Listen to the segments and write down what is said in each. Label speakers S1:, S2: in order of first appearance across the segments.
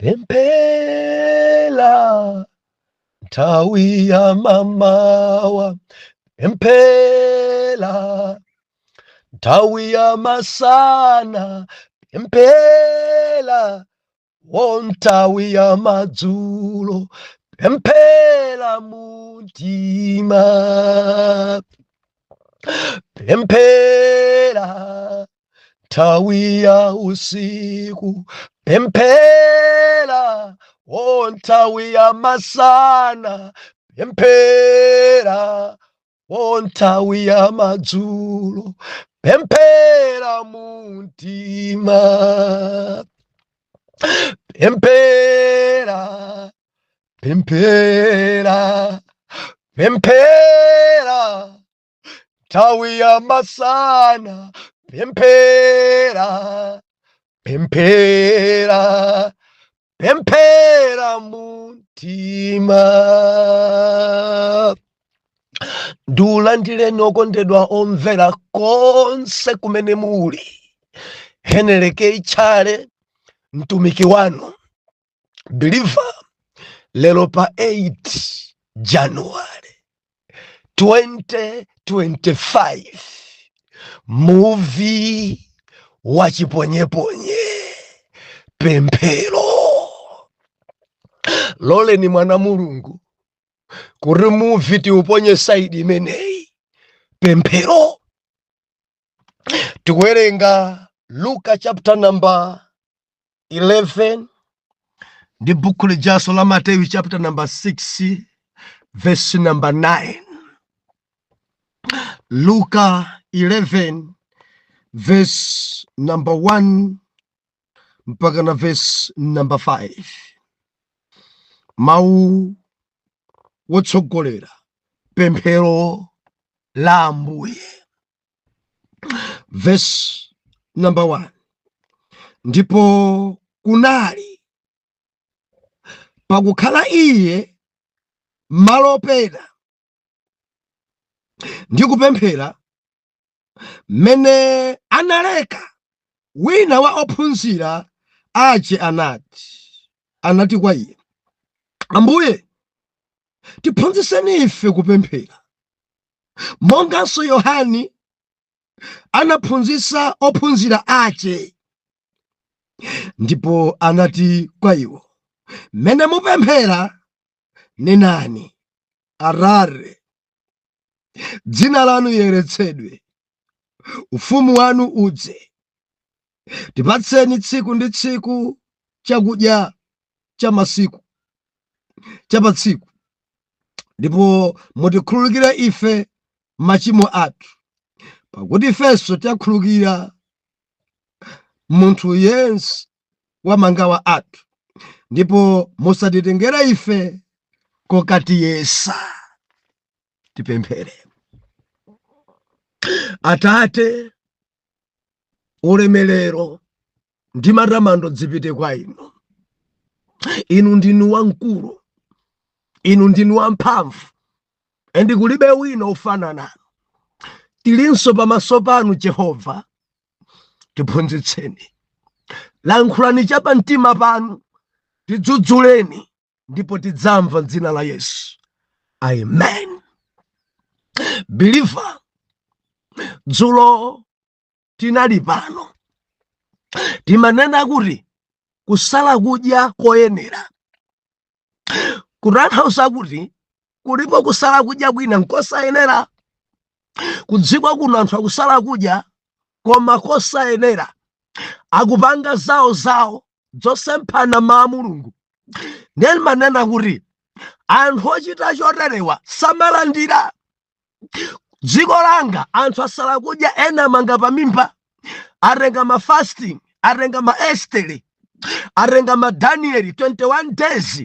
S1: Pemphera nthawi ya mamawa, pemphera nthawi ya masana, pemphera wo nthawi ya madzulo, pemphera mumtima, pemphera nthawi ya usiku, pemphera wo nthawi ya masana, pemphera wo nthawi ya madzulo, pemphera mumtima, pemphera, pemphera, pemphera nthawi ya masana, pemphera, pemphera, pemphera mumtima. Ndiulandireni okondedwa omvera konse kumene muli. Henry K Tchale, mtumiki wanu believer, lero pa 8 January 2025, muvi wa chiponyeponye, pemphero. Loleni mwana Mulungu kuti muvi tiuponye side imeneyi, pemphero. Tikuwerenga Luka chapter number 11 ndi buku lijaso la Mateyu chapter number 6 verse number 9. Luka 11 verse number 1 mpaka na verse number 5. Mawu wotsogolera, pemphero la Ambuye. Verse number 1: Ndipo kunali pakukhala iye malo pena ndi kupemphera, mmene analeka, wina wa ophunzira ace anati kwa iye, "Ambuye, tiphunzitseni ife kupemphera, monganso Yohane anaphunzitsa ophunzira ace." Ndipo anati kwa iwo, "Mmene mupemphera, nenani, Atate, dzina lanu liyeretsedwe, ufumu wanu udze, tipatseni tsiku ndi tsiku chakudya cha masiku cha pa tsiku, ndipo mutikhululukire ife machimo athu, pakuti ifenso tikhululukira munthu yense wa mangawa athu, ndipo musatitengere ife kokatiyesa." Tipemphere. Atate, ulemerero ndi matamando zipite kwa inu. Inu ndinu wamkulu, inu ndinu wamphamvu, and kulibe wina ofanana nanu. Tilinso pamaso panu Jehova, tiphunzitseni, lankhulani chapamtima panu, tidzudzuleni, ndipo tidzamva m'dzina la Yesu, amen. Believer, dzulo tinali pano, timanena kuti kusala kudya koyenera, kutanthauza kuti kulipo kusala kudya kwina nkosayenera. Kudziko kuno anthu akusala kudya koma kosayenera, akupanga zawo zawo zosemphana mawu a Mulungu. Ndiye manena kuti anthu ochita choterewa samalandira. Dziko langa anthu asala kudya, ena amanga pamimba, atenga ma fasting, atenga ma Esteri, atenga ma Danieli 21 days,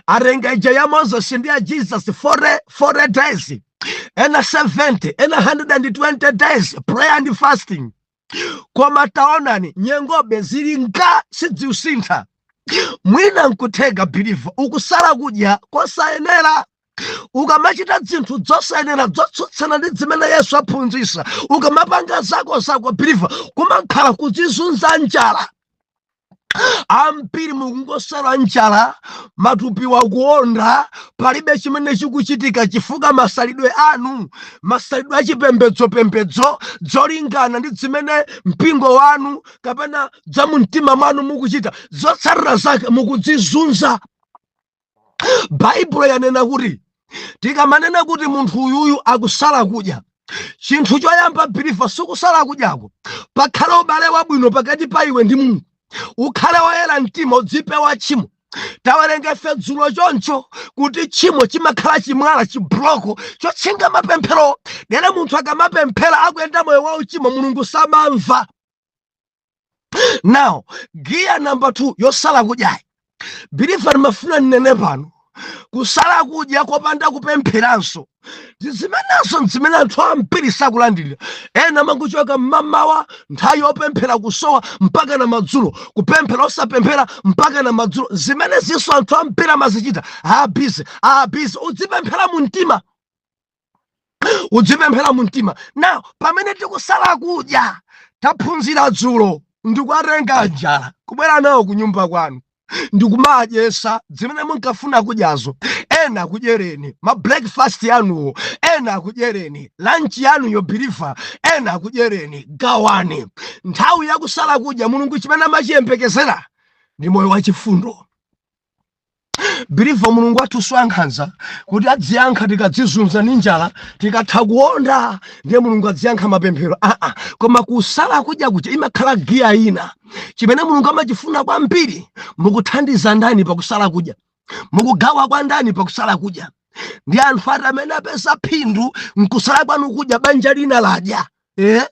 S1: atenga ija ya Moses ndi ya Jesus 40, 40 days, ena 70, ena 120 days prayer and fasting. Koma taonani, nyengobe zili nga sidziusintha. Mwina nkutheka believer ukusala kudya kosayenera. Ukamachita zinthu zosayenera zotsutsana ndi zimene Yesu aphunzitsa, ukamapanga zako zako believer, kumakhala kudzizunza njala. Ambiri mukungosala njala, matupi wakuonda, palibe chimene chikuchitika, chifukwa masalidwe anu, masalidwe achipembedzopembedzo, zolingana ndi zimene mpingo wanu kapena za mumtima mwanu mukuchita, zotsatira zake mukudzizunza. Baibulo yanena kuti tikamanena kuti munthu uyuyu akusala kudya, chinthu choyamba, believer, sikusala kudyako. Pakhale ubale wabwino pakati pa iwe ndi Mulungu, ukhale woyera mtima, udzipewa tchimo. Tawerenga ife dzulo choncho kuti tchimo chimakhala chimwala, chibuloko chotchinga mapemphero. Dere munthu akamapemphera akuyenda moyo wa uchimo, Mulungu samamva. Now, gear number 2 yosala kudyayi, believer, ndimafuna nnene pano, kusala kudya kopanda kupempheranso ndi zimenenso zimene anthu ambiri sakulandirira. Ena amangochoka mmamawa, nthawi yopemphera kusowa, mpaka na madzulo kupemphera, osapemphera mpaka na madzulo. Zimene zinso anthu ambiri amazichita, busy, busy. Udzipemphera mu mtima, udzipemphera mu mtima. Now, pamene tikusala kudya, taphunzira dzulo, ndikuatenga njala kubwera nawo ku nyumba kwanu, ndikumadyesa zimene munkafuna kudyazo. Ena akudyereni ma breakfast yanuwo, ena akudyereni lunch yanuyo, believer, ena akudyereni. Gawani. Nthawi yakusala kudya, Mulungu chimene amachiyembekezera ndi moyo wachifundo. Believer, Mulungu wathu siwankhanza kuti adziyankha tikadzizunza ndi njala, tikatha kuonda ndiye Mulungu adziyankha mapemphero. Aa, koma kusala kudya kuja imakhala gear ina. Chimene Mulungu amachifuna kwambiri, mukuthandiza ndani pakusala kudya? Mukugawa kwa ndani pakusala kudya? Ndi anthu ati amene apeza phindu nkusala kwanu kudya? Banja lina ladya, eh?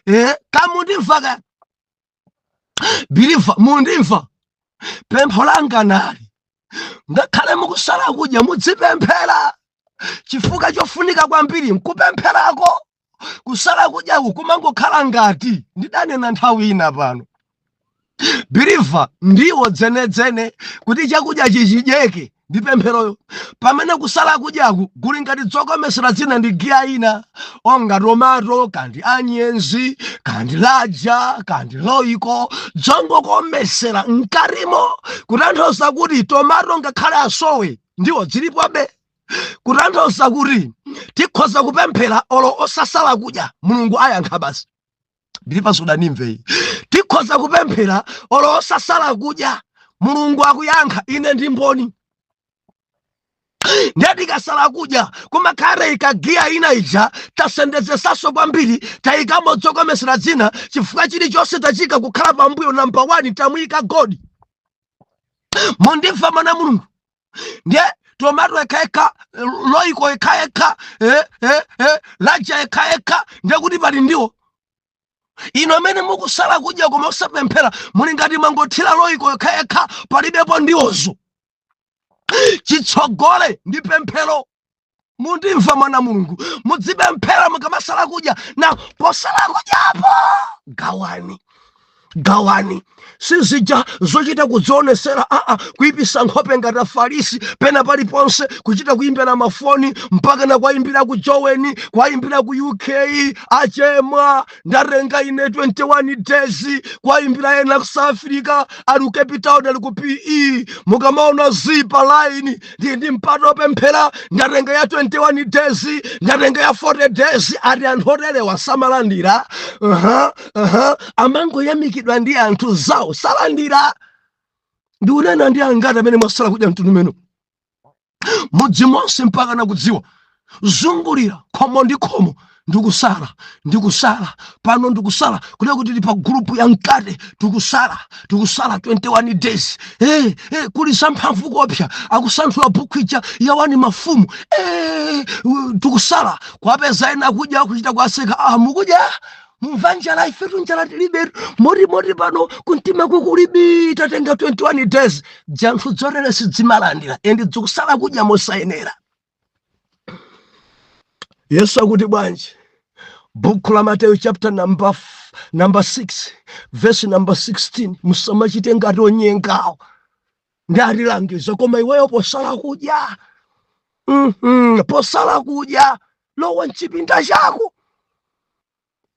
S1: Eh? Kamundimva ka, believer? Mundimva? Pempho langa nali, ngakhale mukusala kudya, mudzipemphera, chifukwa chofunika kwambiri nkupempherako. Kusala kudyaku kumangokhala ngati ndidanena nthawi ina pano, believer, ndiwo dzenedzene kuti chakudya chichidyeke ndi pempheroyo, pamene kusala kudyaku kuli ngati dzokomesera dzina ndi gear ina, onga tomato kandi onions kandi Raja kandi Royco, dzongokomesera mkarimo, kutanthauza kuti tomato ngakhale asowe, ndiwo zilipobe. Kutanthauza kuti tikhoza kupemphera olo osasala kudya, Mulungu ayankha basi. Ndili sudanimve. Tikhoza kupemphera olo osasala kudya, Mulungu akuyankha. Ine ndi mboni. Ndiye tikasala kudya kumakhala ika gear ina ija, tasendezesaso kwambiri, tayikamo dzokomesera dzina, chifukwa chilichonse tachika kukhala pambuyo. Number 1 tamuyika God. Mundimva, mwana Mulungu? Ndiye tomato yekhayekha, Royco yekhayekha, Raja yekhayekha, ndiye kuti pali ndiwo. Ino amene mukusala kudya koma osapemphera, muli ngati mwangothira Royco yekhayekha, palibepo ndiwozo. Chitsogole ndi pemphero. Mundimva, mwana Mulungu? Mudzipemphera mukamasala kudya. Na posala kudyapo, gawani, gawani. Sizija zochita kudzionesera, aa, kuyipisa nkhope ngati Afarisi pena paliponse, kuchita kuyimbira mafoni, mpaka na kwayimbira ku Joweni, kwayimbira ku UK, "Achemwa, ndatenga ine 21 days," kwayimbira ena ku South Africa, ali ku Cape Town, ali ku PE, "Mukamaona zipa line, ndi mpata opemphera, ndatenga ya 21 days, ndatenga ya 40 days." Ati anthu oterewa samalandira. Uh-huh. Amangoyamikidwa ndi anthu, zawo salandira. Ndikunena ndi angati amene mwasala kudya mtundu umene mudzi monse, mpaka nakudziwa zungulira khomo ndi khomo, "Ndikusala, ndikusala pano, ndikusala kuda kuti tili pa group ya mkate, tikusala, tikusala 21 days. Kuli zamphamvu kopsa, akusanthula buku ija ya 1 Mafumu. Tikusala." Kwapeza ena kudya, kuchita kwaseka, "Ah, mukudya, mumva njala? Ifetu njala tilibe, moti moti pano kumtima kukulibi, tatenga 21 days." Janthu dzorere sidzimalandira and dzikusala kudya mosayenera. Yesu akuti bwanji? Buku la Mateyu chapter number 6 verse number 16: "Musamachite ngati onyengawo." Ndi atilangiza, koma iweyo posala kudya, posala kudya, lowa mchipinda chako,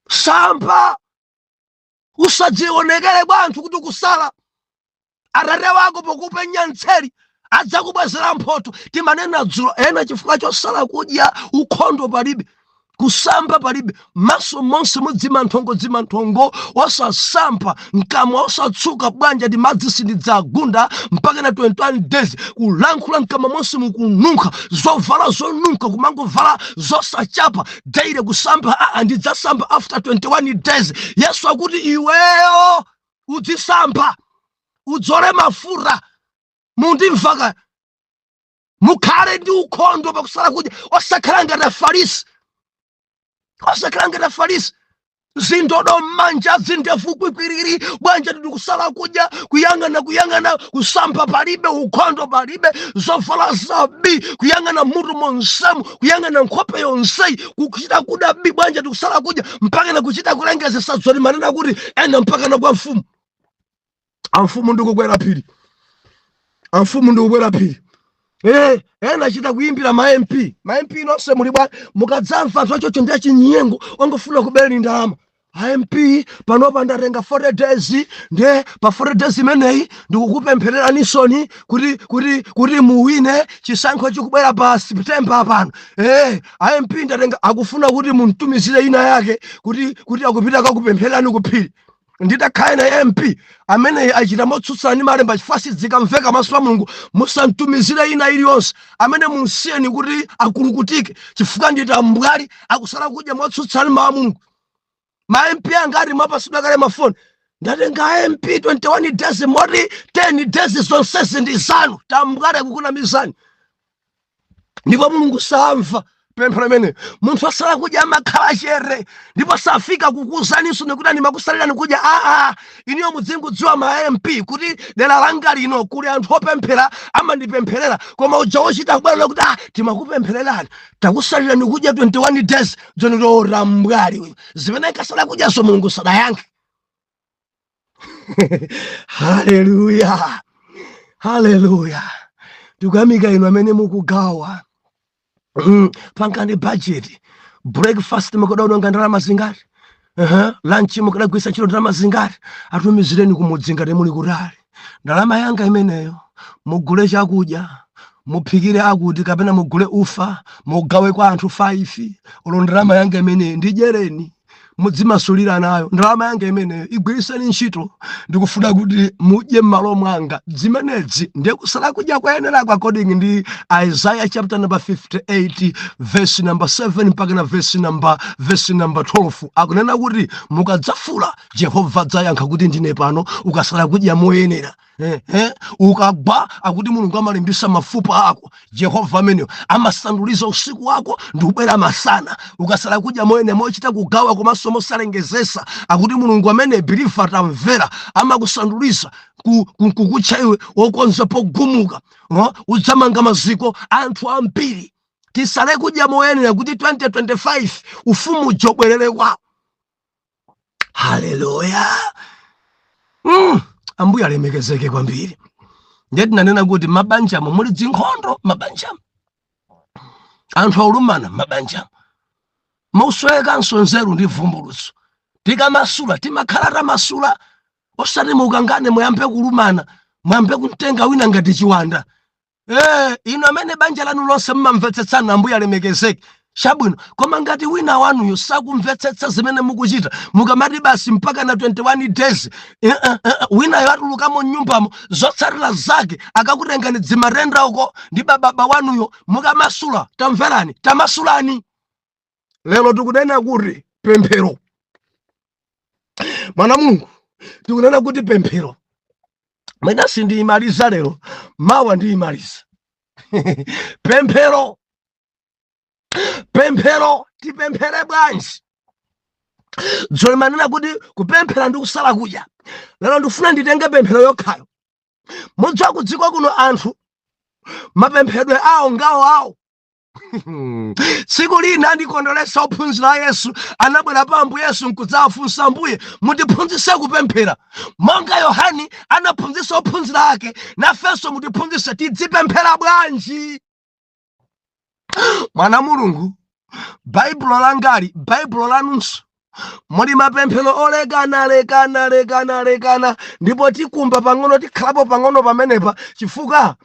S1: samba, usadzionekere kwa anthu kuti kusala. Atate wako pokupenya mtseri adzakubwezera mphotho. Timanena dzulo, ena chifukwa chosala kudya, ukhondo palibe, kusamba palibe, maso monse mudzimanthongo dzimanthongo, osasamba, mkamwa osatsuka. Bwanja ndi madzi sindidzagunda mpaka na 21 days. Kulankhula mkamwa monse mukununkha, zovala zonunkha, kumangovala zosachapa daily. Kusamba, aa, ndidzasamba after 21 days. Yesu akuti iweyo udzisamba, udzole mafuta. Mundimvaka? Mukhale ndi ukhondo pakusala kudya, osakhala ngati Afarisi, osakhala ngati Afarisi, zindodo m'manja, zindevu kwikwiriri. Bwanja ndikusala kudya, kuyang'ana kuyang'ana, kusamba palibe, ukhondo palibe, zovala zabi, kuyang'ana mutu monsemu, kuyang'ana nkhope yonseyi kuchita kuda bi. Bwanja ndikusala kudya, mpaka na kuchita kulengezesa dzoni. Manena kuti ena mpaka na kwa mfumu, amfumu ndikukwera phiri, amfumu ndikukwera phiri. Ena achita kuyimbira ma MP. Ma MP nonse muli bwa? Mukadzamva zvachocho ndi achinyengo, ongofuna kubereni ndalama. A MP, panopa ndatenga 40 days, ndiye pa 40 days imeneyi ndikukupemphereranisoni kuti muwine chisankho chikubwera pa September pano. A MP, ndatenga. Akufuna kuti muntumizire ina yake kuti akupita kakupemphererani kuphiri. Nditakhala na MP amene achita motsutsana ndi malemba, chifukwa sidzikamveka maso a Mulungu. Musantumizire ina iliyonse amene, munsiyeni kuti akulukutike, chifukwa nditambwali akusala kudya motsutsana ndi mawu a Mulungu. Ma MP angati mwapasidwa kale mafoni? Ndatenga MP 21 days, moti 10 days zonsezi ndi zanu. Tambwali akukunamizani, ndipo Mulungu samva pemphero imene munthu asala kudya. Amakhala chere ndipo safika kukuuzaninso nekuti animakusalirani kudya. Aa, iniyo mudzingudziwa, ma MP, kuti dera langa lino kuli anthu opemphera, amandipempherera. Koma uja wochita kubwera kuti, ah, timakupemphererani, takusalirani kudya 21 days, dzonilora mbwali uyu. Zimene nkasala kudyazo Mulungu sadayankhe. Haleluya, haleluya! Tikuyamika inu amene mukugawa. Pangani budget. Breakfast mukadaononga ndalama zingati? Lunch mukadagwisa ntchito ndalama zingati? Atumizireni kumudzi ngati muli kutali. Ndalama yanga imeneyo, mugule chakudya, muphikire akuti, kapena mugule ufa, mugawe kwa anthu 5. Olo ndalama yanga imeneyo ndidyereni, mudzimasulira nayo. Ndalama yanga imeneyo igwiriseni ntchito, ndikufuna kuti mudye m'malo mwanga. Zimenezi ndiye kusala kudya kuyenera according ndi Isaiah chapter number 58 verse number 7 mpaka na verse number 12. Akunena kuti mukadzafula, Jehova adzayankha kuti ndine pano. Ukasala kudya moyenera, ukagwa, akuti Mulungu amalimbisa mafupa ako. Jehova ameneyo amasanduliza usiku wako ndi kubwera masana. Ukasala kudya moyenera, mochita kugawa komanso mosalengezesa, akuti Mulungu amene believer tamvera amakusanduliza kukutcha iwe wokonza pogumuka. Oh, udzamanga maziko anthu ambiri. Tisale kudya moyenera kuti 2025 ufumu ujobwerere kwawo. Haleluya! Ambuye alemekezeke kwambiri. Ndiye tinanena kuti mabanjamo muli dzinkhondo, mabanjamo anthu aulumana, mabanjamo muswekanso nzeru ndi vumbulutso. Tikamasula timakhala tamasula, osati mukangane, muyambe kulumana, muyambe kumtenga wina ngati chiwanda. Inu amene banja lanu lonse mmamvetsetsana, Ambuye alemekezeke, chabwino. Koma ngati wina wanuyo sakumvetsetsa zimene mukuchita, mukamati basi mpaka na 21 days, winayo atulukamo mnyumbamo, zotsatira zake akakutengani dzimatenda uko ndi bababa wanuyo. Mukamasula, tamverani, tamasulani. Lero tikunena kuti pemphero, mwana Mulungu, tikunena kuti pemphero. Mwina sindiyimaliza lero, mawa ndiyimaliza. Pemphero, pemphero, tipemphere bwanji? Dzulo manena kuti kupemphera ndi kusala kudya. Lero ndifuna nditenge pemphero yokhayo. Mudziwa, kudziko kuno anthu mapemphedwe awo ngawo awo. Tsiku lina ndikondolesa ophunzira a Yesu anabwera pa Ambuye Yesu nkudzawafunsa, "Ambuye, mutiphunzitse kupemphera monga Yohani anaphunzitsa ophunzira ake. Nafenso mutiphunzitse, tidzipemphera bwanji?" Mwana Mulungu, Baibulo langali, Baibulo lanunso. Muli mapemphero olekana lekana lekana lekana, ndipo tikumba pang'ono, tikhalapo pang'ono pamenepa, chifukwa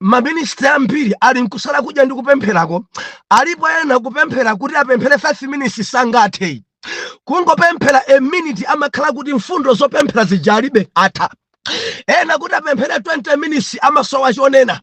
S1: maministry ambiri ali nkusala kudya ndi kupempherako. Alipo ena kupemphera kuti apemphere 5 minutes sangathe. Kungopemphera a minute amakhala kuti mfundo zopemphera zija alibe, atha. Ena kuti apemphere 20 minutes amasowa chonena.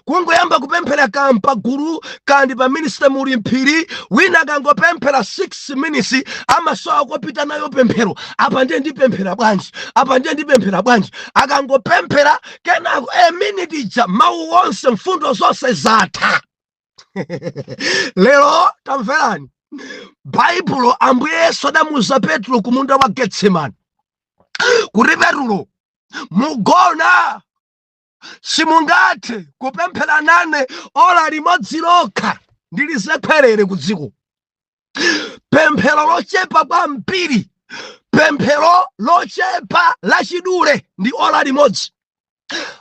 S1: Kungoyamba kupemphera kampagulu kandi pa ministry muli mphiri, wina akangopemphera 6 minutes amasowa kopita nayo pemphero. Apa ndiye ndipemphera bwanji? Apa ndiye ndipemphera bwanji? Akangopemphera kenako a minute ija, mawu onse, mfundo zonse zatha. Lero tamverani Baibulo. Ambuye Yesu adamuuza Petro ku munda wa Getsemani kuti, "Petro, mugona, simungathe kupemphera nane ola limodzi lokha. Ndilizepherere ku dziko." Pemphero lochepa kwambiri, pemphero lochepa lachidule ndi ola limodzi.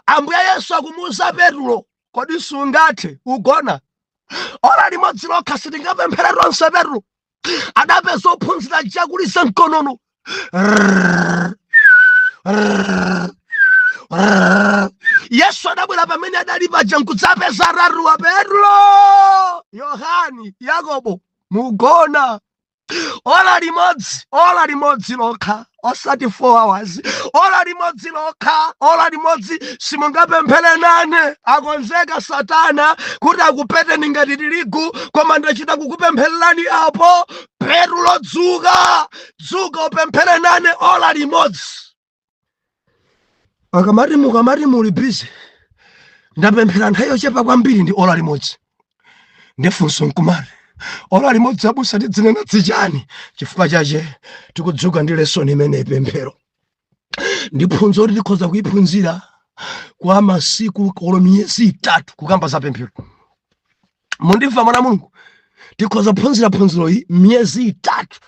S1: Ambuye Yesu akumuuza Petro, "Kodi sungathe, ugona, ola limodzi lokha sitingapemphere tonse, Petro?" Adapeza ophunzira chakulisa mkonono. Yesu adabwera pamene adali paja nkudzapeza atatuwa, Petro, Yohani, Yakobo. "Mugona ola limodzi, ola limodzi lokha, osati 4 hours, ola limodzi lokha, ola limodzi simungapemphere nane? Akonzeka Satana kuti akupeteni ngati tirigu, koma ndachita kukupemphererani apo. Petro, dzuka, dzuka upemphere nane ola limodzi." Akamati mukamati muli busy, ndapemphera nthawi yochepa kwambiri ndi ola limodzi. Ndifunso nkumati, ola limodzi abusa tidzinena dzichani? Chifukwa chache tikudzuka ndi lesson imene pemphero ndi phunzo kuti tikhoza kuyiphunzira kwa masiku olo miyezi 3 kukamba za pemphero. Mundimva, mwana Mulungu? Tikhoza kuphunzira phunziro iyi miyezi 3.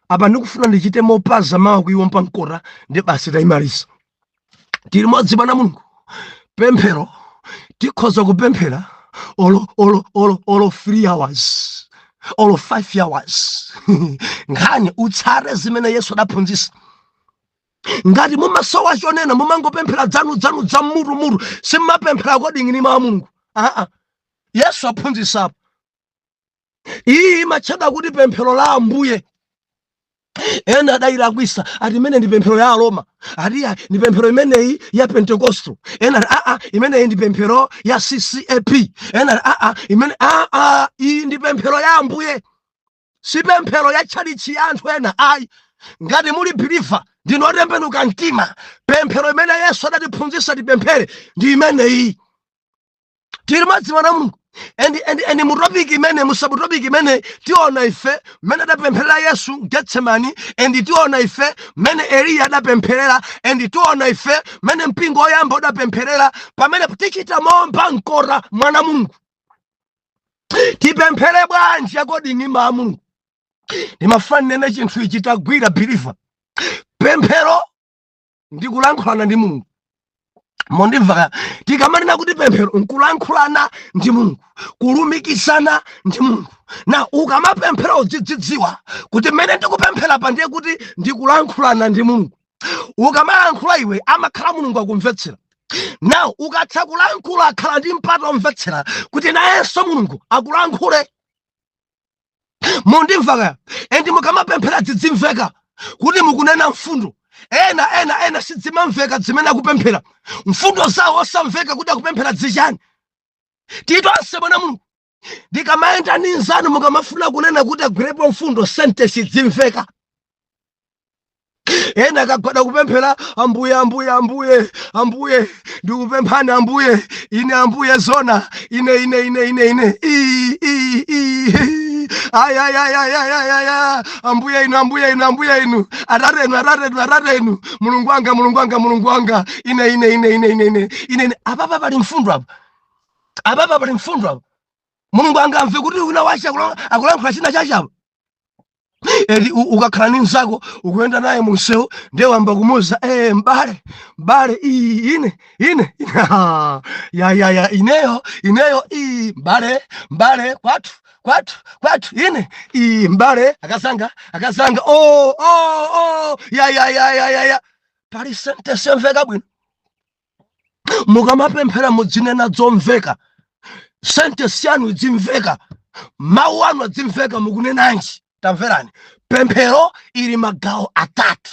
S1: Apa ndikufuna ndichite mopaza mawa kuiwompa mkota ndi basi, tayimaliza. Tili limodzi, mwana Mulungu? Pemphero tikhoza kupemphera olo 3 hours, olo 5 hours. Nkhani utsate zimene Yesu adaphunzitsa. Ngati mumasowa chonena, mumangopemphera dzanu dzanu dza mutumutu, simmapemphera according ndi mawu a Mulungu. Aa, Yesu aphunzitsapo. Iyi imatchedwa kuti pemphero la Ambuye. Ena adayilakwisa, ati imene ndi pemphero ya Aroma, ati ya ndi pemphero imeneyi ya Pentecostal. Ena ati aa, imeneyi ndi pemphero ya CCAP. Ena ati aa, imene aa, iyi ndi pemphero ya Ambuye, si pemphero ya tchalitchi ya anthu ena ayi. Ngati muli believer, ndinotembenuka mtima, pemphero imene Yesu adatiphunzitsa tipemphere ndi imeneyi. Tili limodzi, mwana Mulungu? And mu topic imene, mu subtopic imene, tiona ife mmene adapempherera Yesu Getsemani, and tiona ife mmene Eliya adapempherera, and tiona ife mmene mpingo woyamba udapempherera. Pamene tichita momba mkota, mwana Mulungu, tipemphere bwanji according ma Mulungu? Ndimafuna nene chinthu ichi, tagwira believer. Pemphero ndi kulankhulana ndi Mulungu. Mondimva? Tikamanena kuti pemphero nkulankhulana ndi Mulungu, kulumikizana ndi Mulungu. Na ukamapemphera udzidzidziwa kuti mmene ndikupemphera pa ndiye kuti ndikulankhulana ndi Mulungu. Ukamalankhula iwe, amakhala Mulungu akumvetsera. Now ukatha kulankhula, akhala ndi mpata omvetsera kuti nayenso Mulungu akulankhule. Mundimva kaya? And mukamapemphera dzidzimveka kuti mukunena mfundo. Ena ena ena sidzimamveka zimene akupemphera, mfundo zawo osamveka kuti akupemphera dzichani. Titonse, mwana Mulungu, ndikamayenda ndi nzanu, mukamafuna kunena kuti agwirepo mfundo, sentence dzimveka. Ena akagwada kupemphera, "Ambuye, Ambuye, Ambuye, Ambuye, ndikupemphani Ambuye, ine Ambuye zona ine ine ine ine ine i i i ay ay ay ay ay ay ay ay, Ambuye inu, Ambuye inu, Ambuye inu, Atate inu, Atate inu, Atate inu, Mulungu wanga, Mulungu wanga, Mulungu wanga, ine ine ine ine ine ine ine ine." Apapa pali mfundo apa, apapa pali mfundo apa. Mulungu angamve kuti wina wache akulankhula china chachapa eti? Ukakhala ndi mzako, ukuyenda naye munsewu, ndiye wamba kumuza, "Mbale, mbale, iyi ine ine ine ya ya ya ineyo ineyo iyi, mbale, mbale, kwathu Kwathu, kwathu ine iyi mbale, akazanga, akazanga, oh, ya ya ya ya ya ya. Pali sentence yomveka bwino. Mukamapemphera mudzinena zomveka, sentence yanu idzimveka, mawu anu adzimveka. Mukunenanji? Tamverani, pemphero ili magawo atatu.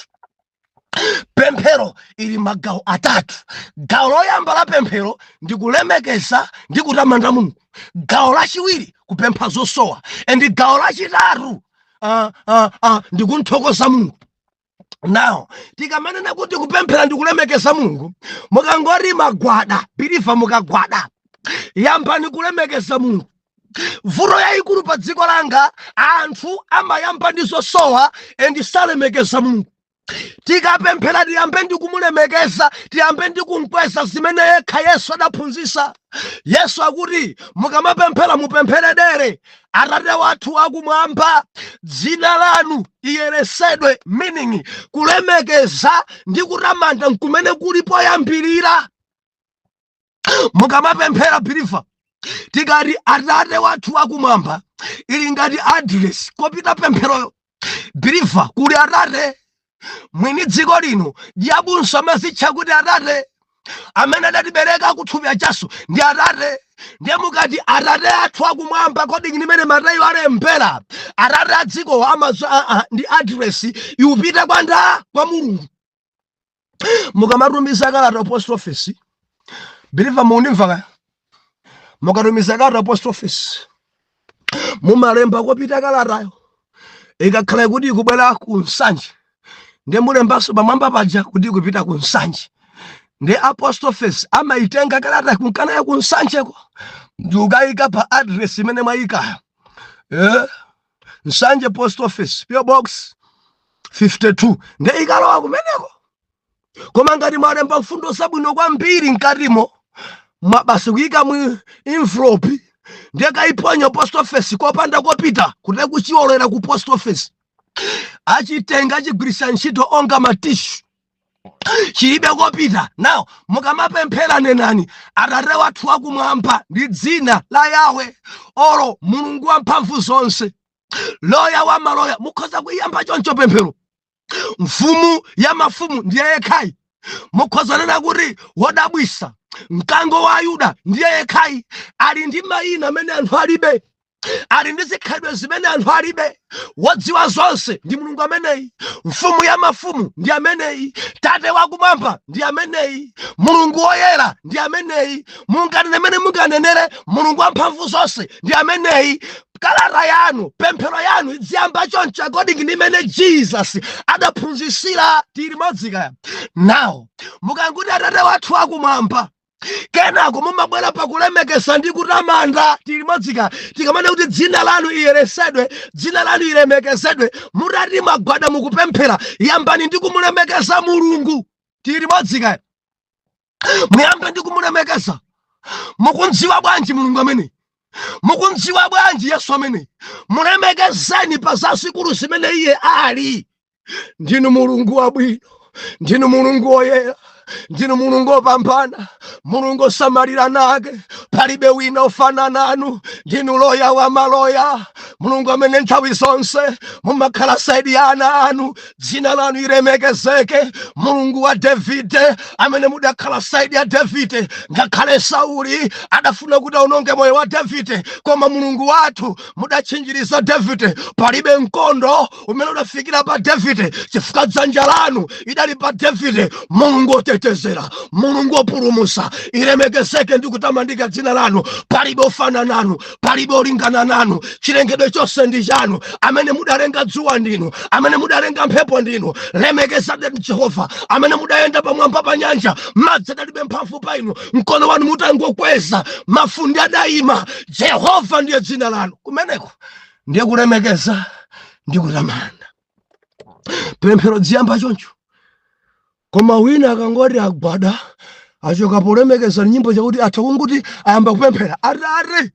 S1: Pemphero ili magawo atatu. Gawo loyamba la pemphero ndi kulemekeza ndi kutamanda Mulungu. Gawo lachiwiri, kupempha zosowa. And gawo lachitatu ndi kunthokoza Mulungu. Now, tikamanena kuti kupemphera ndi kulemekeza Mulungu, mukangoti magwada, believer, mukagwada, yambani kulemekeza Mulungu. Vuto yayikulu pa dziko langa, anthu amayamba ndi zosowa and salemekeza Mulungu. Tikapemphera, tiyambe ndi kumulemekeza, tiyambe ndi kumkweza, zimene yekha Yesu adaphunzitsa. Yesu akuti mukamapemphera, mupemphere dere: "Atate wathu akumwamba, dzina lanu iyeresedwe." Meaning, kulemekeza ndi kutamanda nkumene kuli poyambirira mukamapemphera, believer. Tikati "Atate wathu akumwamba", ili ngati address kopita pempheroyo, believer. Kuli Atate mwini dziko lino. Diabunso amazitcha kuti Atate. Amene adatibereka kuthupi achaso ndi Atate. Ndiye mukati "Atate athu akumwamba", kodi limene Mateyu alembera, atate a dziko amazo ndi address iupite kwa nda? Kwa Mulungu. Mukamatumiza kalata post office, believer, mundimva kaya? Mukatumiza kalata post office, mumalemba kopita kalatayo. Ikakhala kuti ikubwera ku Nsanje, ndiye mulembanso pamwamba paja kuti ikupita ku Nsanje. Ndi a post office amaitenga kalata kunkana ku Nsanjeko ndi ukayika pa address imene mwayikayo, eh? Nsanje Post Office, PO Box 52. Ndi ikalowa kumeneko. Koma ngati mwalemba mfundo zabwino kwambiri mkatimo, mwabasi kuyika mu envelope, ndiye kayiponya post office kopanda kopita, kuti kuchiolera ku post office, achitenga, achigwiritsa ntchito onga ma tissue, chilibe kopita. Now, mukamapemphera, nenani "Atate wathu akumwamba", ndi dzina la Yahwe olo Mulungu wamphamvu zonse, Loya wa maloya. Mukhoza kuyamba choncho pemphero. Mfumu ya mafumu ndiye yekhayi. Mukhoza nena kuti Wodabwisa, Mkango wa Ayuda, ndiye yekhayi. Ali ndi mayina amene anthu alibe, ali ndi zikhalidwe zimene anthu alibe. Wodziwa zonse ndi Mulungu ameneyi. Mfumu ya mafumu ndi ameneyi. Tate wakumwamba ndi ameneyi. Mulungu woyera ndi ameneyi. Munganene mene munganenere, Mulungu wamphamvu zonse ndi ameneyi. Kalata yanu, pemphero yanu idziyamba choncho, according ndi imene Jesus adaphunzitsira. Tili modzika? Now, mukanguti "Atate wathu akumwamba", kenako mumabwera pakulemekeza ndi kutamanda. Tili modzika? Tikamane kuti "dzina lanu iyeresedwe", "dzina lanu ilemekezedwe", mutati mwagwada mukupemphera, yambani ndi kumulemekeza Mulungu. Tili modzika? Muyambe ndi kumulemekeza. Mukundziwa bwanji Mulungu amene? Mukundziwa bwanji Yesu amene? Mulemekezeni pa zazikulu zimene iye ali. Ndinu Mulungu wabwino, ndinu Mulungu woyera, ndinu Mulungu wopambana, Mulungu osamalira nake, palibe wina ofana nanu. Ndinu Loya wa maloya, Mulungu amene nthawi zonse mumakhala side ya ana anu. Dzina lanu ilemekezeke, Mulungu wa Davide, amene mudakhala side ya Davide ngakhale Sauli adafuna kuti aononge moyo wa Davide. Koma Mulungu wathu, mudatchinjiriza Davide. Palibe mkondo umene udafikira pa Davide chifukwa dzanja lanu idali pa Davide. Mulungu otetezera, Mulungu opulumusa, ilemekezeke ndi kutamandika dzina lanu. Palibe ofana nanu, palibe olingana nanu. Chilengedwe chonse ndi chanu. Amene mudalenga dzuwa ndinu, amene mudalenga mphepo ndinu. Lemekezani Jehova, amene mudayenda pamwamba pa nyanja, madzi adalibe mphamvu pa inu. Mkono wanu mutangokweza, mafunde adayima. Jehova ndiye dzina lanu. Kumeneko ndiye kulemekeza ndi kutamanda. Pemphero dziyamba choncho. Koma wina akangoti agwada, achoka polemekeza, nyimbo chakuti atha kunguti ayamba kupemphera: "Atate,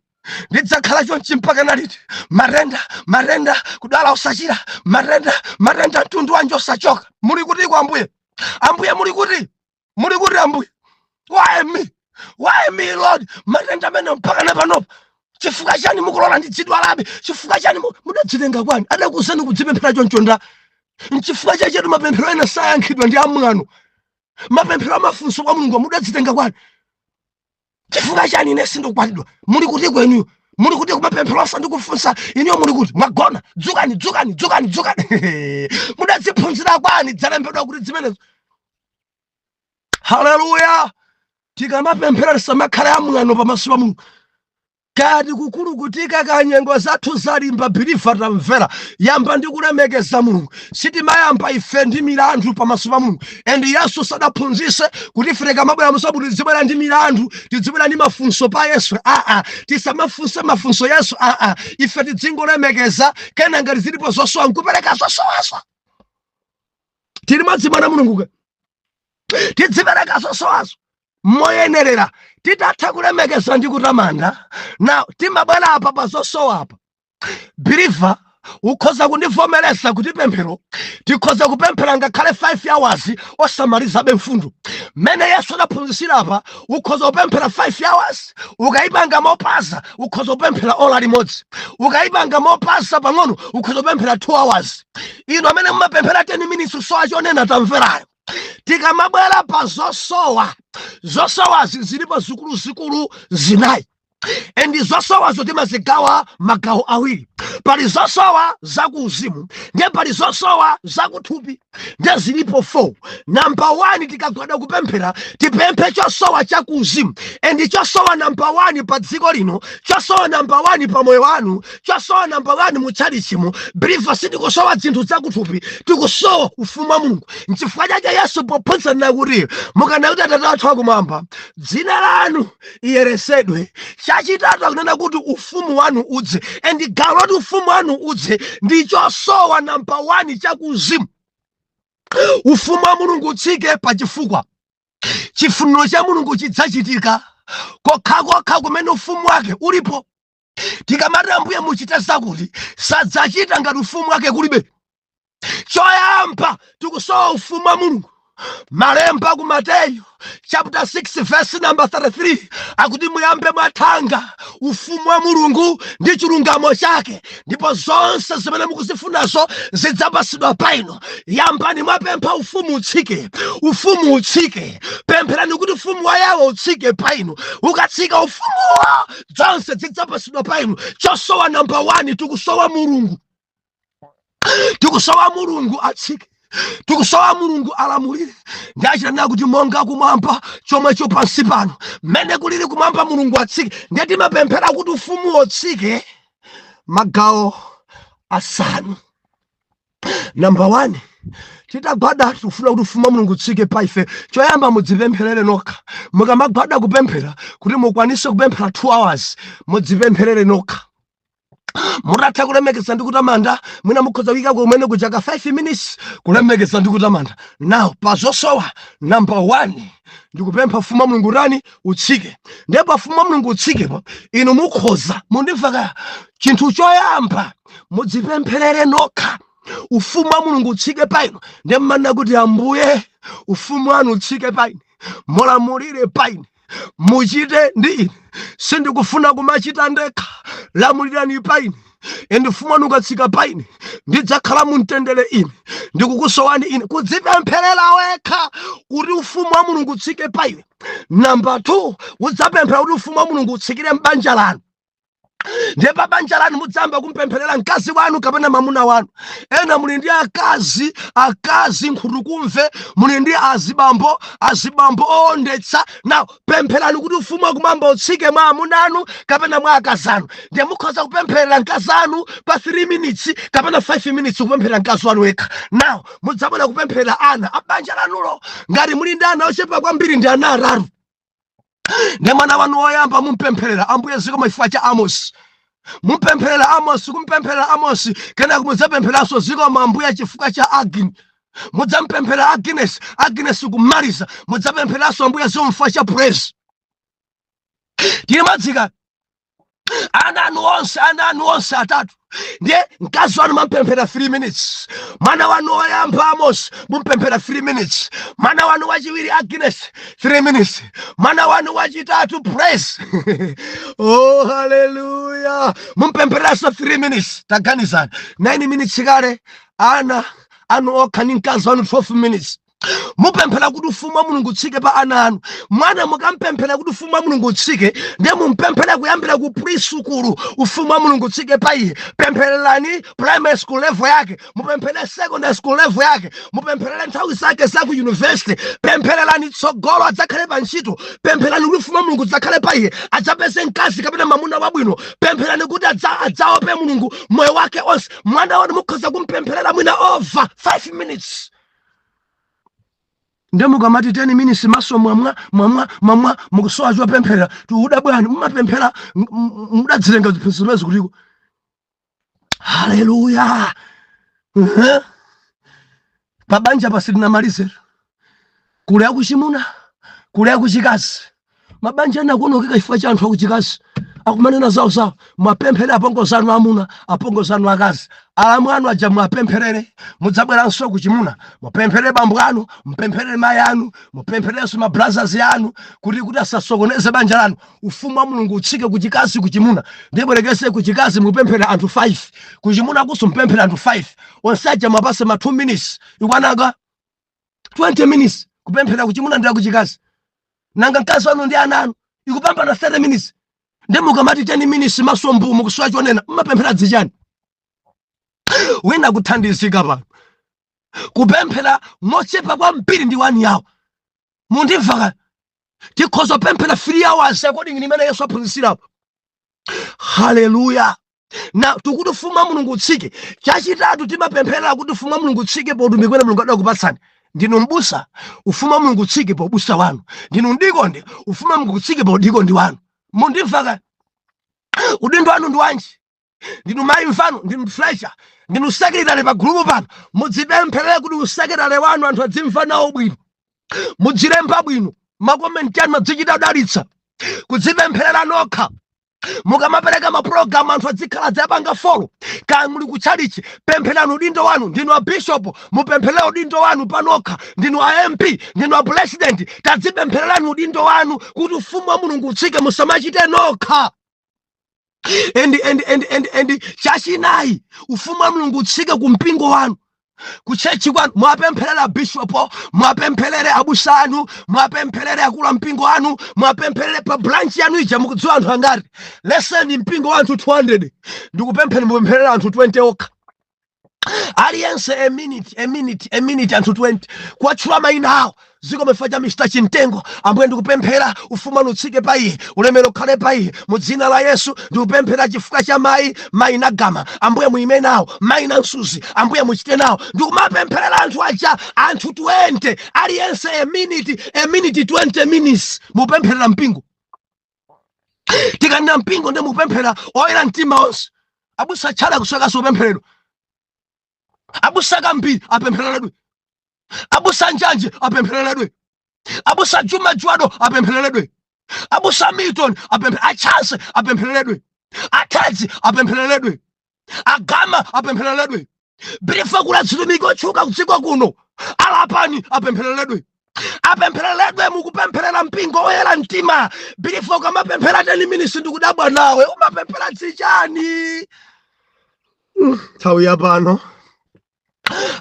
S1: ndidzakhala chonchi mpaka naliti? Matenda, matenda, kudwala osachira, matenda, matenda, mtundu wanje osachoka. Muli kutiko Ambuye? Ambuye, muli kuti? Muli kuti Ambuye? Why me? Why me, Lord? Matenda amene mpaka napanopa." Chifukwa chani mukulola ndidzidwalabe? Chifukwa chani mudadzitenga kwani? Adakuuzani kudzipemphera choncho nda? Nchifukwa chachetu mapemphero ena sayankhidwa ndi amwano. Mapemphero amafunso kwa Mulungu, mudadzitenga kwani? Chifukwa chani ine sindikukwatidwa? Muli kuti kwenuyo? Muli kuti kumapemphero osandikufunsa inuyo? Muli kuti? Mwagona? Dzukani, dzukani, dzukani, dzukani! Mudadziphunzira kwani? Dzalembedwa kuti zimenezo? Haleluya! Tikamapemphera tisamakhale amwano pamaso pa Mulungu. Kati kukulukutika kanyengo zathu zalimba, believer, tamvera, yamba ndi kulemekeza Mulungu. Sitimayamba ife ndi milandu pamaso pa Mulungu, and Yesu sadaphunzise kuti ife tikamabwera musabu tizibwera ndi milandu, tizibwera ndi mafunso pa Yesu. Aa, tisamafunse mafunso Yesu. Aa, ife tidzingolemekeza, kena ngati zilipo zosowa nkupereka zosowazo. Tili madzi mwana Mulungu, tidzipereka zosowazo moyenerera. Titatha kulemekeza ndi kutamanda, na timabwera apa pa zosowa apa. Believer, ukhoza kundivomereza kuti pemphero tikhoza kupemphera ngakhale 5 hours osamalizabe mfundo mmene Yesu adaphunzitsira apa. Ukhoza kupemphera 5 hours ukayipanga mopaza, ukhoza kupemphera ola limodzi ukayipanga mopaza pang'ono, ukhoza kupemphera 2 hours. Inu amene mumapemphera 10 minutes usowa chonena, tamverayo. Tikamabwera pa zosowa, zosowazi zilipo zikuluzikulu zinayi, and zosowazo timazigawa magawo awiri. Pali zosowa zakuuzimu, ndiye pali zosowa zakuthupi. Ndiye zilipo 4. Number 1, tikagwada kupemphera tipemphe chosowa chakuuzimu. And chosowa number 1 pa dziko lino, chosowa number 1 pa moyo wanu, chosowa number 1 mu tchalichimu, believer, sitikusowa zinthu zakuthupi, tikusowa ufumu wa Mulungu. Nchifukwa chake Yesu pophunzitsa kuti mukana kuti, "Atate athu akumwamba, dzina lanu iyeresedwe," chachitatu akunena kuti ufumu wanu udze. And gawo loti ufumu wanu udze ndi chosowa number 1 chakuuzimu. Ufumu wa Mulungu utsike pachifukwa chifuniro cha Mulungu chidzachitika kokhakokha kumene ufumu wake ulipo. Tikamati, "Ambuye, muchite zakuti," sadzachita ngati ufumu wake kulibe. Choyamba tikusowa ufumu wa Mulungu. Malemba ku Mateyu chapter 6 verse number 33 akuti, "Muyambe mwathanga ufumu wa Mulungu ndi chilungamo chake, ndipo zonse zimene mukuzifunazo zidzapasidwa pa inu." Yambani mwapempha ufumu utsike, ufumu utsike. Pempherani kuti ufumu wa Yawe utsike pa inu. Ukatsika ufumuwo, zonse zidzapasidwa pa inu. Chosowa number 1, tikusowa Mulungu. Tikusowa Mulungu atsike, tikusowa Mulungu alamulire. Ndachitana kuti monga kumwamba, chomwecho pansi pano. Mmene kulili kumwamba, Mulungu atsike. Ndiye timapemphera kuti ufumu utsike magawo asanu. Number 1, titagwada tikufuna kuti ufumu wa Mulungu utsike pa ife, choyamba mudzipempherere nokha. Mukamagwada kupemphera, kuti mukwanise kupemphera 2 hours, mudzipempherere nokha. Mutatha kulemekeza ndi kutamanda, mwina mukhoza kuyika kumene kuchaka 5 minutes kulemekeza ndi kutamanda. Now, pa zosowa number 1, ndikupempha ufumu wa Mulungu tani? Utsike. Ndiye pa ufumu wa Mulungu utsikepo, inu mukhoza mundimva kaya? Chinthu choyamba, mudzipempherere nokha ufumu wa Mulungu utsike pa inu. Ndiye mmanena kuti, "Ambuye, ufumu wanu utsike pa ine, mulamulire pa ine, muchite ndi ine. Sindikufuna kumachita ndekha, lamulirani pa ine. And ufumu wanu ukatsika pa ine, ndidzakhala mumtendere. Ine ndikukusowani ine." Kudzipempherera wekha kuti ufumu wa Mulungu utsike pa iwe. Number 2, udzapemphera kuti ufumu wa Mulungu utsikire m'banja lanu. Ndiye pa banja lanu mudzayamba kumpempherera mkazi wanu kapena mwamuna wanu. Ena muli ndi akazi, akazi nkhutukumve, muli ndi azibambo, azibambo owondetsa. Now, pempherani kuti ufumu wakumwamba utsike mwa amuna anu kapena mwa akazi anu. Ndiye mukhoza kupempherera mkazi anu pa 3 minutes kapena 5 minutes, kupempherera mkazi wanu wekha. Now, mudzabwera kupempherera ana abanja lanulo. Ngati muli ndi ana ochepa kwambiri, ndi ana atatu, ndi mwana wanu woyamba mumpempherera, "Ambuye, zikomo chifukwa cha Amos." Mumpempherera Amos, kumpempherera Amos, kenako mudzapempheranso, "Zikomo Ambuye chifukwa cha Agni." Mudzampempherera Agnes. Agnes kumaliza, mudzapempheranso, "Ambuye, zikomo chifukwa cha Praise." Tili madzika ana anu onse, ana anu onse atatu. Ndiye mkazi wanu mampemphera 3 minutes, mwana wanu woyamba Amos mumpemphera 3 minutes, mwana wanu wachiwiri Agnes 3 minutes, mwana wanu wachitatu Praise, oh haleluya, mumpempheranso 3 minutes. Taganizani, 9 minutes kale ana anu okha ni mkazi wanu 12 minutes. Mupemphera kuti ufumu wa Mulungu utsike pa ana anu. Mwana mukampemphera kuti ufumu wa Mulungu utsike, ndiye mumpemphera kuyambira ku preschool, ufumu wa Mulungu utsike pa iye. Pemphererani primary school level yake, mupemphere secondary school level yake, mupempherere nthawi zake za ku university, pemphererani tsogolo adzakhale pa ntchito, pempherani kuti ufumu wa Mulungu udzakhale pa iye, adzapeze mkazi kapena mamuna wabwino, pempherani kuti adzaope Mulungu moyo wake onse. Mwana wanu mukhoza kumpempherera mwina over 5 minutes. Ndiye mukamati 10 minutes, maso mwamwa mwamwa mwamwa, mukusowa chopemphera. Tiuda bwani mumapemphera, mudadzilenga ziphunzitso zimene zikutiko. Haleluya. Pabanja pasitinamalizero, kuli akuchimuna, kuli akuchikazi. Mabanja ena akuonongeka chifukwa cha anthu akuchikazi akumanena zawo zawo. Mwapemphere apongozi anu amuna, apongozi anu akazi, alamu anu aja mwapempherere. Mudzabweranso kuchimuna, mupempherere bambo anu, mupempherere mayi anu, mupemphererenso ma brothers anu kuti asasokoneze banja lanu. Ufumu wa Mulungu utsike kuchikazi, kuchimuna. Ndibwerekese, kuchikazi mupempherera anthu 5, kuchimuna kuso mupempherera anthu 5. Onse aja mwapase ma 2 minutes, ikwananga 20 minutes kupemphera kuchimuna ndi kuchikazi. Nanga mkazi wanu ndi ana anu, ikupambana 30 minutes. Ndi mukamati 10 minutes, maso mbu, mukusowa chonena, mumapemphera dzichani? Wina kuthandizika pano kupemphera mochepa kwambiri ndi 1 hour. Mundimva ka? Tikhoza kupemphera 3 hours according nimene Yesu aphunzitsirapo. Haleluya. Na tikuti ufumu wa Mulungu utsike. Chachitatu, timapemphera kuti ufumu wa Mulungu utsike pa utumiki umene Mulungu adakupatsani. Ndinu mbusa, ufumu wa Mulungu utsike pa ubusa wanu. Ndinu mdikondi, ufumu wa Mulungu utsike pa udikondi wanu. Mundimva ka? Udindo wanu ndi wanji? Ndinu mayi mfano, ndinu fletcher, ndinu secretary pa gulupu pano, mudzipempherere kuti usecretary wanu anthu adzimva nawo bwino, mudzilemba bwino, ma comment anu adzichita kudalitsa, kudzipempherera nokha. Mukamapereka mapulogalamu, anthu adzikhala adzapanga follow. Kaya muli kutchalichi, pempherani udindo wanu. Ndinu a bishop, mupempherere udindo wanu panokha. Ndinu a MP, ndinu a president, tadzipemphererani udindo wanu kuti ufumu wa Mulungu utsike, musamachite nokha. And chachinayi, ufumu wa Mulungu utsike ku mpingo wanu, ku church kwanu. Mwapempherere bishopo, mwapempherere abusa anu, mwapempherere akulu a mpingo anu, mwapempherere pa branch yanu ija. Mukudziwa anthu angati? Leseni mpingo wa anthu 200, ndikupempheni mupempherere anthu 20 okha, aliyense a minute, a minute, a minute, anthu 20, kuwatchula mayina awo. Zikomo chifukwa cha Mr Chintengo, Ambuye, ndikupemphera ufumu wanu utsike pa iye, ulemero ukhale pa iye mu dzina la Yesu. Ndikupemphera chifukwa cha mayi, mayi Nagama, Ambuye muyime nawo, mayi Nansuzi, Ambuye muchite nawo. Ndikumapempherera anthu aja, anthu 20, aliyense a minute, a minute, 20 minutes mupempherera mpingo. Tikanena mpingo, ndi mupemphera oyera mtima onse. Abusa tchala kuswekaso upempheredwa, abusa Kambiri apemphereredwe, abusa Njanje apemphereredwe, abusa Juma Juado apemphereredwe, abusa Milton apemphe, Achanse apemphereredwe, Atedzi apemphereredwe, Agama apemphereredwe, Bilifa kula zitumiki otchuka kudziko kuno, Alapani apemphereredwe, apemphereredwe. Mukupempherera mpingo oyera mtima. Bilifa, ukamapemphera 10 minutes, ndikudabwa nawe, umapemphera dzichani? Nthawi yapano.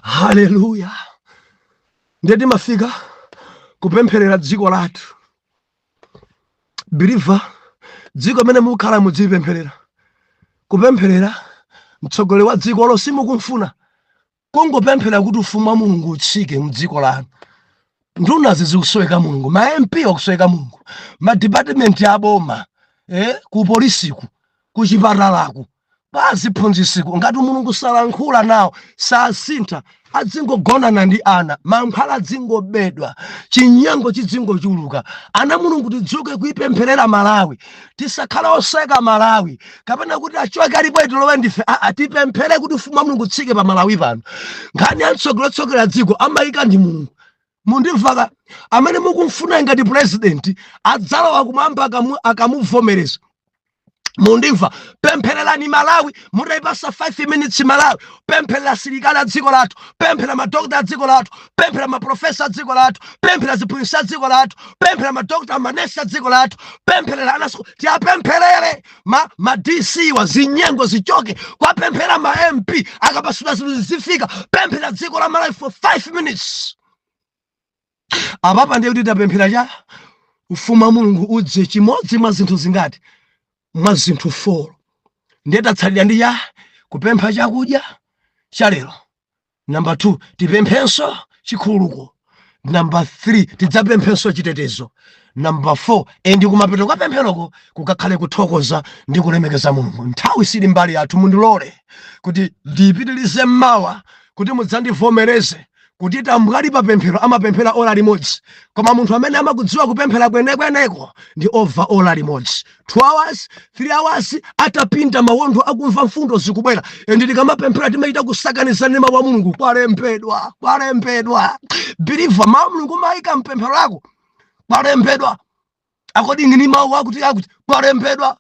S1: Haleluya. Ndiye timafika kupempherera dziko lathu. Believer, dziko imene mukhala mudzipempherera, kupempherera mtsogoleri wa dzikolo simukumfuna, kungopemphera kuti ufumu wa Mulungu utsike mdziko lanu. Ndunazi zikusoweka Mulungu, ma MP akusoweka Mulungu, ma department aboma, ku polisiku, ku chipatalaku, paziphunzisiku, ngati Mulungu salankhula nawo, sasintha, adzingogonana ndi ana, mankhwala adzingobedwa, chinyengo chidzingochuluka. Ana Mulungu, tidzuke kuipempherera Malawi. Tisakhale oseka Malawi kapena kuti achoke alipo itilowe ndife. Aa, tipemphere kuti ufumu wa Mulungu utsike pa Malawi pano. Nkhani ya mtsogolotsogolera dziko amayika ndi Mulungu. Mundimvaka? Amene mukumfuna ngati president adzalowa kumwamba akamuvomereza. Mundimva? Pemphererani Malawi. Mutayipasa 5 minutes Malawi, pemphera asilikali a dziko lathu, pemphera madokta a dziko lathu, pemphera maprofesa a dziko lathu, pemphera ziphunzitsi a dziko lathu, pemphera madokta, manesi a dziko lathu, pempherera ana sukulu, tiyapempherere ma DC wa zinyengo zichoke, kwapemphera ma MP akapasula zinthu zifika. Pemphera dziko la Malawi for 5 minutes. Apapa ndiye kuti tapemphera cha ufumu wa Mulungu udze, chimodzi mwa zinthu zingati? Mwa zinthu 4. Ndiye tatsalira ndi ya kupempha chakudya cha lero. Namba 2, tipemphenso chikhululuko. Namba 3, tidzapemphenso chitetezo. Namba 4, and kumapeto kwa pempheroko kukakhale kuthokoza ndi kulemekeza Mulungu. Nthawi sili mbali yathu. Mundilole kuti ndiyipitirize mmawa, kuti mudzandivomereze kuti tambwali pa pemphero amapemphera ola limodzi, koma munthu amene amakudziwa kupemphera kwenekweneko ndi over ola limodzi, 2 hours, 3 hours, atapinda mawondo, akumva mfundo zikubwera. And tikamapemphera timaita kusakanizana ndi mawu a Mulungu. Kwalembedwa, kwalembedwa. Believer, mawu a Mulungu mayika mpemphero lako. Kwalembedwa according ni mawu akuti akuti kwalembedwa,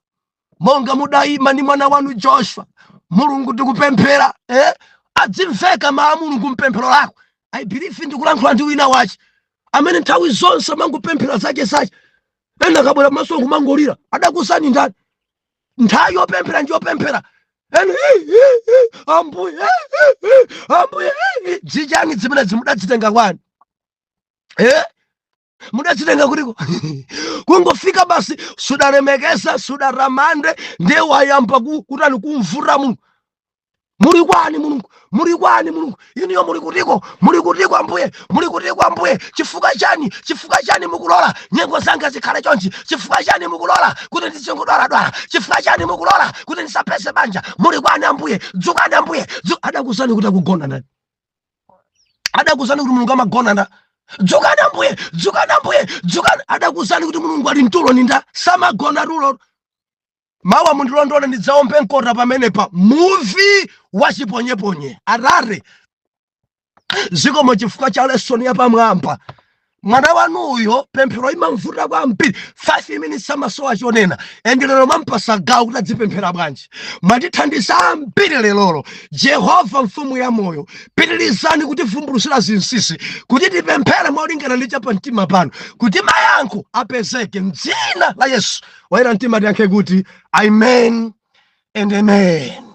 S1: monga mudayima ndi mwana wanu Joshua, Mulungu tikupemphera, eh? Adzimveka mawu a Mulungu mpemphero lako. I believe ndikulankhula ndi wina wache amene nthawi zonse amangopemphera zake zake. Ena akabwera maso kumangolira. Adakusani ndani? Nthawi yopemphera ndi yopemphera. Ena, "Ii, ii, ii, Ambuye, ii, ii, Ambuye, ii, ii." Zichani zimene zimudadzitenga kwani, eh? Mudadzitenga kutiko? Kungofika basi, sudalemekeza, sudaramande, ndiye wayamba kutani? Kumvura Mulungu. Muli kwani Mulungu? Muli kwani Mulungu? Iniyo muli kutiko? Muli kutiko Ambuye? Muli kutiko Ambuye? Chifukwa chani? Chifukwa chani mukulola nyengo zanga zikhale chonchi? Chifukwa chani mukulola kuti ndizingodwaladwala? Chifukwa chani mukulola kuti ndisapeze banja? Muli kwani Ambuye? Dzukani Ambuye. Adakuzani kuti akugona ndani? Adakuzani kuti Mulungu amagona nda? Dzukani Ambuye, dzukani Ambuye, dzukani. Adakuzani kuti Mulungu ali mtulo ninda? Samagona tulo. Mawa mundilondole, ndidzaombe mkota pamenepa, muvi wachiponyeponye. Arare, zikomo chifukwa cha lesson yapamwamba. Mwana wanuyo pemphero imamvuta kwambiri, 5 minutes amasowa chonena, and lero mwampasa gawo kuti adzipemphera bwanji. Mwatithandiza ambiri lelolo. Jehova mfumu ya moyo, pitirizani kutivumbulutsira zinsinsi kuti tipemphere molingana ndi chapamtima pano, kuti mayankho apezeke mdzina la Yesu. Wayera mtima tiyankhe kuti amen and amen.